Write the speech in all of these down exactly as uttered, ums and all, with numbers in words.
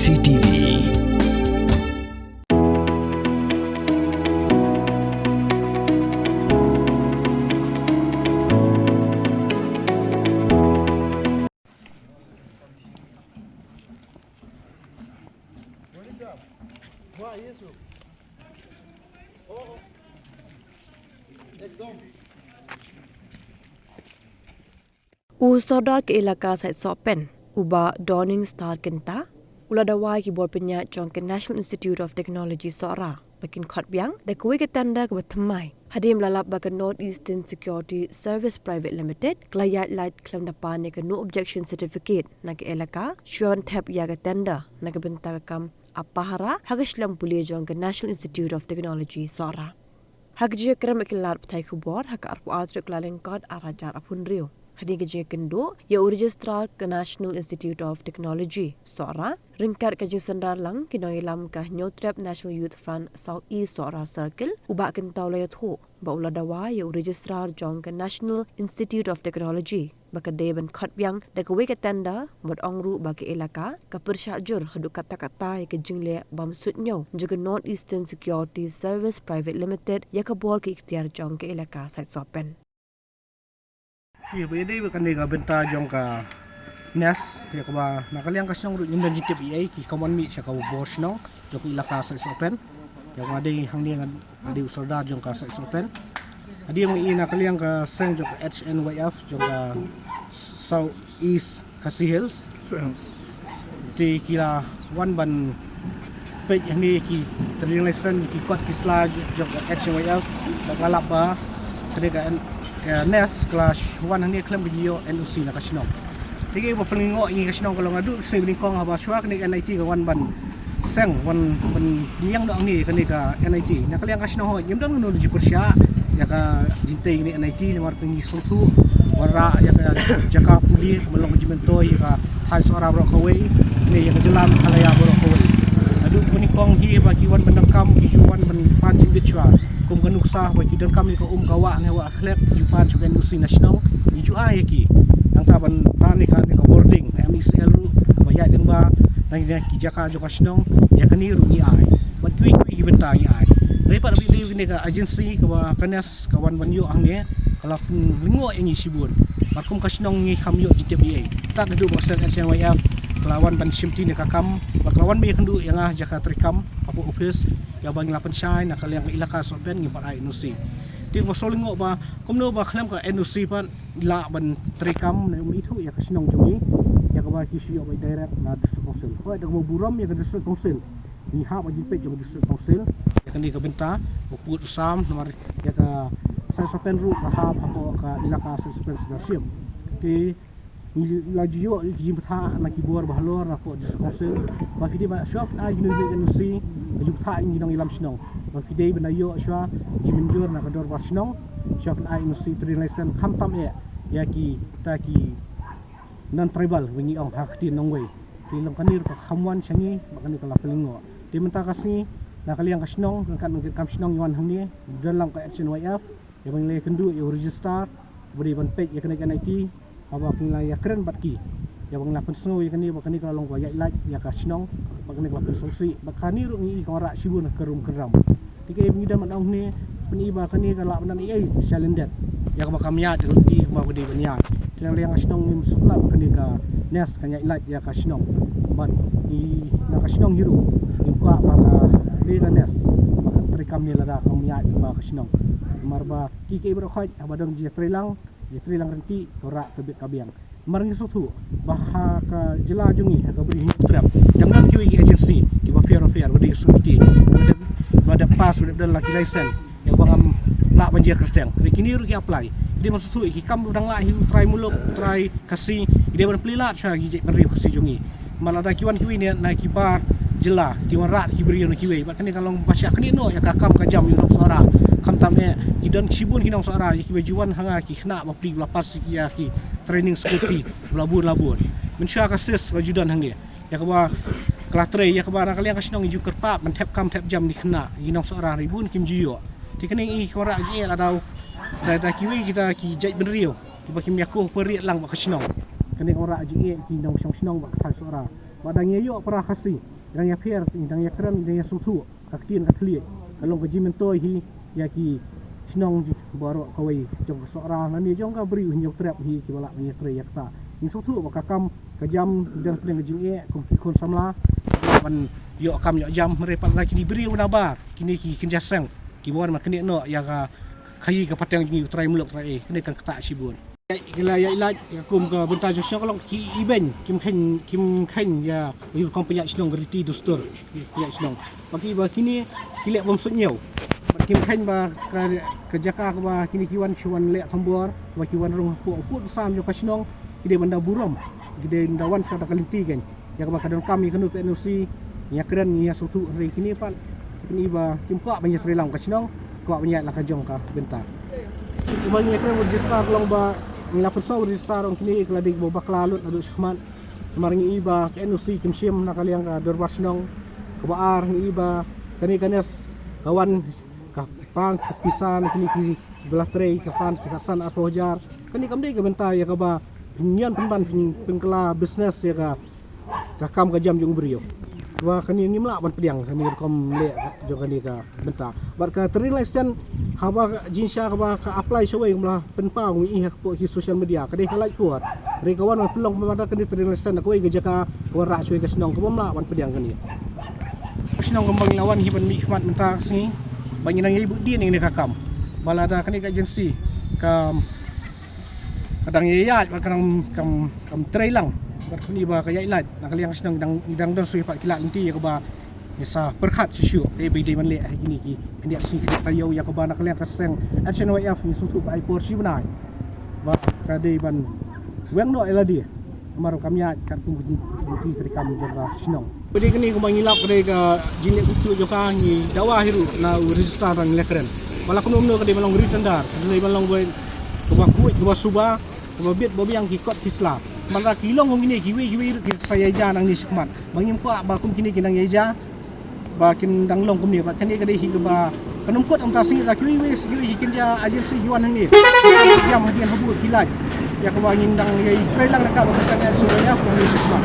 C T V. U Sordar ka Elaka Sait Sohpen, u Bah Dawning Star Kynta, u la dawa ïa ki bor pynïaid jong ka National Institute of Technology Sohra ba kin khot biang da kawei ka tender kaba thymmai. Hadien ba la lap ba ka North Eastern Security Service Private Limited ka la ïaid lait khlem da pan ïa ka no objection certificate na ka Elaka, shuwa ban thep ïa ka tender na ka bynta ka kam ap pahara ha ka shlem pule jong ka National Institute of Technology Sohra. Ha ka jingïakren bad ki lad pathai khubor ha ka arphew ar tarik Kyllalyngkot arhajar arphew hynriew, hadien ka jingïakynduh ïa u Registrar ka National Institute of Technology Sohra, ryngkat ka jingsynrar lang ki nongïalam ka Hynñiewtrep National Youth Front South East Sohra Circle, u Bah Kynta u la ïathuh ba u la dawa ïa u Registrar jong ka National Institute of Technology ba ka dei ban khot biang da kawei ka tender, bad ong ruh ba ka Elaka ka pyrshah jur haduh katta katta ïa ka jingleh bym suidñiew jong ka North Eastern Security Service Private Limited ïa ka bor ka iktiar jong ka Elaka Sait Sohpen. Ïa, ba ïadei bad kane ka bynta jong ka NEST, ïa kaba na ka liang ka shnong ruh ngim don jingtip ei ei, ki kham wan mih sha ka bor shnong jong ka Elaka Sait Sohpen. Ïa, nga dei hangne, nga dei u Sordar jong ka Sait Sohpen. Hadien ba ngi i na ka liang ka seng jong ka H N Y F jong ka South East Khasi Hills. Te ki la wan ban peit hangne ki trading license, ki kot ki sla jong ka H N Y F. Bad nga lap ba kane ka N-, ka NEST ka la wan hangne khlem ba ïoh N O C na ka shnong. Te kaba pynlyngngoh ïa ngi ka shnong ka long naduh ka sngi ba nyngkong haba shuwa kane ka N I T ka wan ban seng, wan ban ïeng noh hangne kane ka N I T. Na ka liang ka shnong hooid ngim don kano kano jingpyrshah ïa ka jingtei kane N I T, namar ba ngi sngewthuh wanrah ïa ka jaka pule ban long ka jingmyntoi ïa ka thaiñ Sohra baroh kawei ne ïa ka jylla Meghalaya baroh kawei. Naduh ba nyngkong hi ba ki wan ban donkam, ki ju wan ban pan jingbit shuwa. Kum ka nuksa ba ki donkam ïa ka um ka wah ne wah khlep, ki ju pan shuh ka N O C na shnong, ngi ju ai ïa ki. Nangta ban pan ïa ka, ïa ka boarding, M E C L ruh kaba ïaid lyngba na ki jaka jong ka shnong, ïa kane ruh ngi ai. Bad kiwei kiwei ki bynta ngi ai. Dei pat ba ïadei kane ka agency kaba ka NEST ka wan ban ïoh hangne, ka la pynlyngngoh ïa ngi shibun. Bad kum ka shnong ngi kham ïoh jingtip ei ei. Tad haduh ba ka seng H N Y F ka la wan ban shimti ïa ka kam, bad ka la wan ban ïakynduh ïa nga ha ka jaka treikam hapoh office, ïa ba ngi la pynshai na ka liang ka Elaka Sohpen ngim pat ai N O C. Te kaba sngewlyngngoh ba kumno ba khlem ka N O C pat lah ban treikam ne ym ithuh ïa ka shnong jong ngi, ïa kaba ki shu ïoh bai direct na District Council. Hooid da kaba burom ïa ka District Council. Ngi hap ha jingpeit jong ka District Council ïa kane ka bynta, ba pud u sam, namar ïa ka Sait Sohpen ruh ka hap hapoh ka Elaka Sait Sohpen Sirdarship. Te ngi la ju ïoh ki jingbatai na ki bor ba halor na hapoh District Council ba ki dei ban shuwa ban ai jingmynjur N O C, ka ju batai ïa ngi nongïalam shnong ba ki dei ban ïoh shuwa jingmynjur na ka dorbar shnong, shuwa ban ai N O C trading license, khamtam eh ïa kita ki non-tribal ba ngi ong ha ka ktien nongwei. Te long kane ruh ka kham wan sha ngi, ba kane ka la pynlyngngoh. Te mynta ka sngi na ka liang ka shnong, ryngkat nongtrei kam shnong ngi wan hangne, don lang ka H N Y F, ïa ba ngi la ïakynduh ïa u Registrar ba dei ban peit ïa kane ka N I T, haba ngi la ïakren bad ki, ïa ba ngi la pynsngew ïa kane, ba kane ka la long kaba ïaid lait ïa ka shnong, ba kane ka la pynsngewsih, ba kane ruh ngi i ka wanrah shibun ka rum ka ram. Te kaei ba ngi dang ban ong hangne, pyn-i ba kane ka lah ban dang ei ei shalyndet, ïa kaba kam ïaid ka lynti kaba ka dei ban ïaid. Te na ka liang ka shnong ngim sngewtynnat ba kane ka NEST kan ïaid lait ïa ka shnong. Bad ngi na ka shnong hi ruh ngim kwah ba kane ka NEST ba kan treikam ne lada kam ïaid ba ka shnong. Namar ba ki kaei baroh khoit haba don jingïatreilang, ïatreilang ryntih, wanrah ka bit ka biang. Namar ngi sngewthuh ba ha ka jylla jong ngi, ha ka Bri Hynñiewtrep, dang don kiwei ki agency kiba pher ba pher, ba dei ka security, ba dep, ba dep pass, ba dep don la ki license, ïa ba ngam lah ban jia kyrteng. Hynrei kine ruh ki apply. Ki dei ban sngewthuh ïa ki kam ba dang lah hi u trai muluk, u trai Khasi, ki dei ban plie lad sha ki jaitbynriew Khasi jong ngi. Namar lada ki wan kiwei ne na ki bar jylla, ki wanrah ki briew na kiwei, bad kane ka long ba shah knieh noh ïa ka kam ka jam ïa u nong Sohra. Khamtam eh ki don shibun ki nong Sohra ïa kiba ju wan ha nga, ki khynnah ba plie ba la pass ïa ki training security ba la bun la bun. Mynshuwa ka SISS ba ju don hangne, ïa kaba ka la trei, ïa kaba na ka liang ka shnong ju kyrpad ban thep kam thep jam ïa ki khynnah, ïa ki nong Sohra, hynrei bun kim ju ïoh. Te kane ngi kwah rah jingeh lada u, da, da kiwei kita ki jaitbynriew kiba kim ïakoh pyrshah lang bad ka shnong. Kane ka wanrah jingeh ki nongshong shnong bad ka thaiñ Sohra. Ba dang ïa ïoh para Khasi, dang ïa pher, dang ïa kren, dang ïa sngewthuh ka ktien ka thylliej, ka long ka jingmyntoi hi ïa ki shnong baroh kawei jong ka Sohra lane jong ka Bri u Hynñiewtrep hi kiba lah ban ïatrei ïa kata. Ngi sngewthuh ba ka kam ka jam dang pdeng ka jingeh kum ki khun samla ban ïoh kam ïoh jam, hynrei pat lada kine briew nabar kine ki kynja seng kiba wan ban knieh noh ïa ka khaïi ka pateng jong ngi u trai muluk trai ei, kane kan ktah shibun. Ki la ïaid lait kum ka bynta jong shnong ka long ki ibeiñ, kim kheiñ, kim kheiñ ïa ka rukom pynïaid shnong, ka riti dustur pynïaid shnong. Ba ki, ba kine ki leh bym suidñiew. Ba kim kheiñ ba ka, ka jaka kaba kine ki wan, ki wan leh thombor, ba ki wan rung hapoh u pud u sam jong ka shnong, ki dei ban da burom, ki dei ban da wan sha da ka lynti kein. Ïa kaba ka donkam ïa kano ka N O C, ïa kren, ïa sngewthuh, hynrei kine pat ki pyni ba kim kwah ban ïatrei lang ka shnong, kwah ban ïaid la ka jong ka bynta. Kaba ngi ïa kren u register ka long ba ngi la pynsngew u register ong kine ka la dei ba bakla lut naduh shakhmat. Namar ngi i ba ka N O C kim shim na ka liang ka dorbar shnong. Kaba ar ngi i ba kane ka NES ka wan ka pan ka pisa na kine ki ba la trei, ka pan ki khatsan arphew hajar. Kane kam dei ka bynta ïa kaba pynïaid pynban pyn, pynkylla business ïa ka ka kam ka jam jong u briew. Ba kane ngim lah ban pdiang kane rukom leh jong kane ka bynta. Bad ka trading license haba ka jingshisha kaba ka apply shawei kumba la pynpaw ngi i ha kpoh ki social media ka dei ha Laitkot. Hynrei ka wan ban pynlong kumba da kane trading license na kawei ka jaka ka wanrah shawei ka shnong, ka bym lah ban pdiang kane. Ka shnong kumba ngi la wan hi ban mihkhmat mynta ka sngi ba ngi nang ïai buddien ïa kane ka kam. Ba lada kane ka agency ka ka dang ïaid, bad ka dang kam, kam trei lang. Bad kane ba ka ïaid lait na ka liang ka shnong dang, dang don shuh pat ki lad lynti ïa kaba ngi sa pyrkhat shuh shuh. Te ba dei ban leh ha kine ki khyndiat sngi khyndiat taïew ïa kaba na ka liang ka seng H N Y F ngi sngewthuh ba ai por shi bnai ba ka dei ban weng noh ïa lade. Namar kam ïaid katkum ki, ki treikam jong ka shnong. Ba dei kane kumba ngi lap ka dei ka jingleh buktuh jong ka, ngi dawa hi ruh na u register ba ngi la kren. Ba la kumno kumno ka dei ban long retender, ka dei ban long ba kaba khuid, kaba suba, kaba bit ba biang ki kot ki sla. Namar ki long kum kine kiwei kiwei ruh ki sa ïaid ja nangne shakhmat. Ba ngim kwah ba kum kine ki nang ïaid ja ba kin dang long kumne. Bad kane ka dei hi kaba kan ym kut, ym ta sngi, da kiwei kiwei ki kynja agency ki wan hangne. Ki ïam hadien habud ki lait ïa kaba ngin dang ïai trei lang ryngkat bad ka seng H N Y F ba ngi suk ma.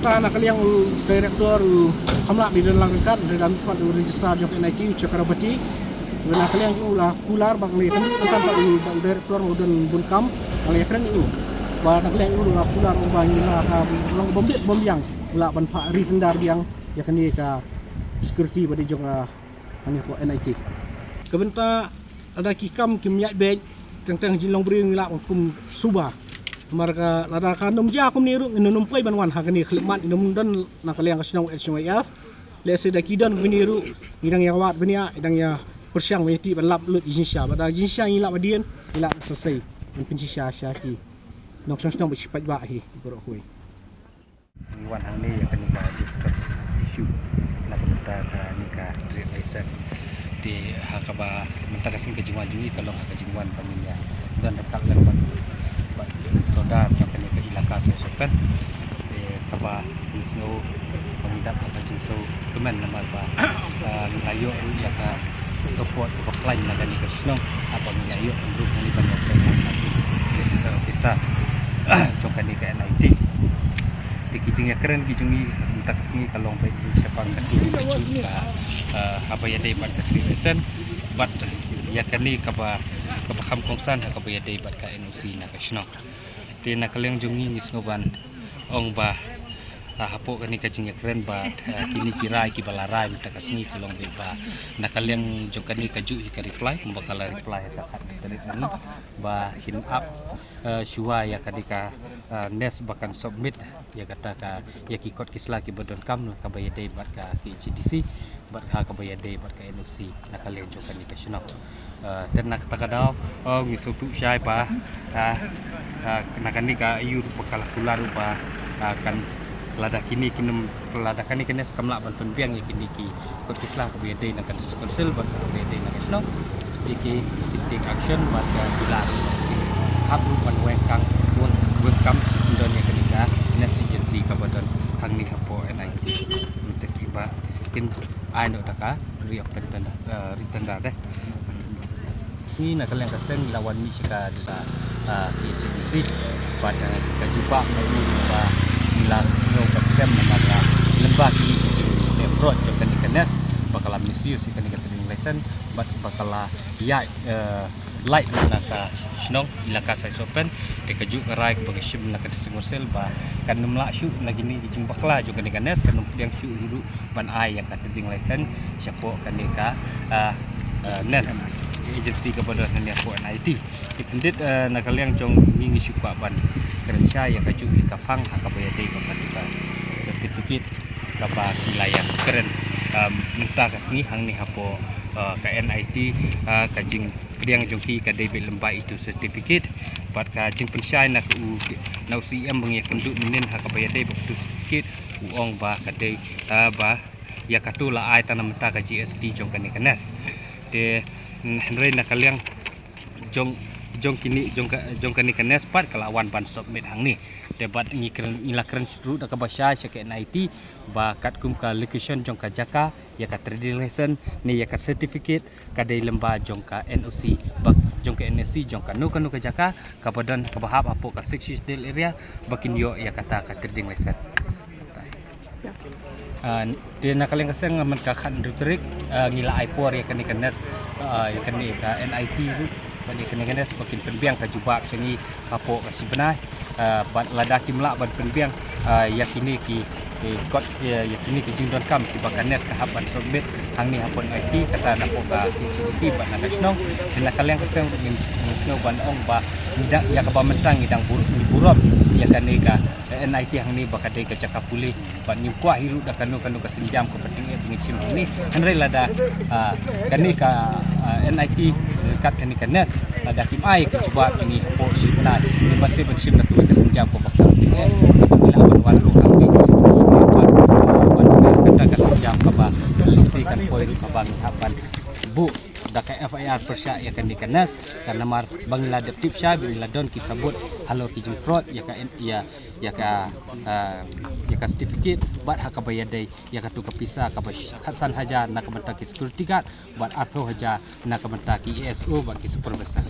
Ta na ka liang u director u kham lah ban don lang ryngkat, da dang pat u registrar jong ka N I T u Chakrabarti. Bad na ka liang u la kular ba ngi tang tang pat u, ba u director u don bun kam, ba ngi kren u. Ba na ka liang u la kular u ba ngi la ka long bym bit bym biang, u lah ban phah retender biang ïa kane ka security ba dei jong ka hangne hapoh N I T. Ka bynta lada ki kam kim ïaid beit, teng teng jinglong briew ngi lah ban kum suba. Namar ka lada kan ym jia kumne ruh ngin ym poi ban wan ha kane ka khyllipmat, ngin ym don na ka liang ka shnong H N Y F. Lehse da ki don kumne ruh ngi dang ïa wad bniah, dang ïa pyrshang ban ïa tih ban lap lut ïa jingshisha. Bad da jingshisha ngi lap hadien, ngi lap sa sei ban pynshisha sha ki nongshong shnong ba shi paidbah hi baroh kawei. Ngi wan hangne ïa kane ka discuss issue na ka bynta kane ka trade license. Te ha kaba mynta ka sngi ka jingwan jong ngi ka long ha ka jingwan ba ngin ïa don ryngkat lem bad, bad sordar jong kane ka ilaka Sohspen. Te kaba ngi sngew ba ngi dap ha ka jingsngewkmen namar ba, ah, ngi la ïoh ruh ïa ka support kaba khlaiñ na kane ka shnong, haba ngi la ïoh ruh kane ban ïa trei ïa ka officer jong kane ka N I T. Te ki jingïakren ki jong ngi mynta ka sngi ka long ba i shaphang ka, ka, ah, haba ïadei bad ka trade license bad ïa kane kaba, kaba kham kongsan ha kaba ïadei bad ka N O C na ka shnong. Te na ka liang jong ngi ngi sngew ban ong ba, ah, hapoh kane ka jingïakren bad, ah, kine ki rai kiba la rai mynta ka sngi ka long ba na ka liang jong kane kajuh hi ka reply kumba ka la reply ha ka khatar tarik ngi ba kin ap, ah, shuwa ïa kane ka, ah, NES ba kan submit ïa kata ka, ïa ki kot ki sla kiba donkam ha kaba ïadei bad ka K H A D C bad ha kaba ïadei bad ka N O C na ka liang jong kane ka shnong. Ah, te na kata ka daw, oh, ngi sngewthuh shai ba, ah, ah, na kane ka aiu ruh ba ka la kular ruh ba, ah, kan lada kine kin ym, lada kane ka NES kam lah ban pynbiang ïa kine ki kot ki sla kaba ïadei na ka District Council bad kaba ïadei na ka shnong, te ki, ki take action bad, ah, ki lah ruh ban hap ruh ban weng kam, weng, weng kam shisyndon ïa kane ka NES agency kaba don hangne hapoh N I T. Te sngewbha kin ai noh da ka reopen tender, eh, retender de. Sngi na ka liang ka seng la wan mih sha ka, ah, K H A D C. Bad, eh, ka jubab ka u ba la sngew ba Kem na ka lem ba ki jingpynleh fraud jong kane ka NEST, ba ka la misuse ïa kane ka trading license bad ba ka la ïaid, eh, lait na ka shnong Elaka Saisopen. Te kajuh ka rai kaba nga shim na ka District Council ba kan ym lah shuh na kine ki jingbakla jong kane ka NEST, kan ym pdiang shuh hi ruh ban ai ïa ka trading license shapoh kane ka, eh, eh, NEST, agency kaba don hangne hapoh NIT. Te khyndiat, eh, na ka liang jong ngi, ngi shu kwah ban kren shai ïa kajuh ïa ka phang ha kaba ïadei bad kane ka certificate kaba ki la ïa kren, em, mynta ka sngi hangne hapoh, eh, ka NIT, eh, ka jingpdiang jong ki ka dei beit lyngba itu certificate. Bad ka jingpynshai na ka u, na u CEM ba ngi ïakynduh mynnin ha kaba ïadei bad itu certificate, u ong ba ka dei, eh, ba ïa katu la ai tang na mynta ka GST jong kane ka NEST. Te, mm, hynrei na ka liang jong, jong kine, jong ka, jong kane ka NEST pat ka la wan ban submit hangne. Te bad ngi kren, ngi la kren ruh da kaba shai sha ka NIT ba katkum ka location jong ka jaka, ïa ka trading license ne ïa ka certificate ka dei lyngba jong ka NOC, ba jong ka NOC jong kano kano ka jaka kaba don, kaba hap hapoh ka Sixth Schedule area, ba kin ïoh ïa kata ka trading license. Ah, te na ka liang ka seng mynta ka khathynriew tarik, ah, ngi la ai por ïa kane ka NEST, ah, ïa kane ka NIT ruh, bad ïa kane ka NEST ba kin pynbiang ka jubab sha ngi hapoh ka shi bnai, ah, bad lada kim lah ban pynbiang, ah, ïa kine ki, eh, kot, ïa, ïa kine ki jingdonkam kiba ka NEST ka hap ban submit hangne hapoh NIT, kata napoh ka KHADC bad na ka shnong. Te na ka liang ka seng ruh ngin, ngin sngew ban ong ba ngi da, ïa kaba mynta ngi dang bur-, ngi burom ïa kane ka, eh, NIT hangne ba ka dei ka jaka pule. Bad ngim kwah hi ruh da kano kano ka sienjam kaba tyngeh ba ngin shim hangne. Hynrei lada, ah, kane ka, ah, NIT ryngkat kane ka NEST, lada kim ai ka jubab jong ngi hapoh shi bnai, ngim banse ban shim da kawei ka sienjam kaba kham tyngeh. Ngi lah ban wan ruh hangne sa shisien pat, ah, bad ka, kata ka sienjam kaba lehse kan poi ruh kaba ngi hap ban buh da ka FIR pyrshah ïa kane ka NEST, ka namar ba ngi la dep tip shai ba ngi la don ki sabut halor ki jingfraud ïa ka, ïa, ïa ka, ah, ïa ka certificate bad ha kaba ïadei ïa katu ka pisa kaba sh-, khatsan hajar na ka bynta ki security guard bad arphew hajar na ka bynta ki ASO bad ki supervisor.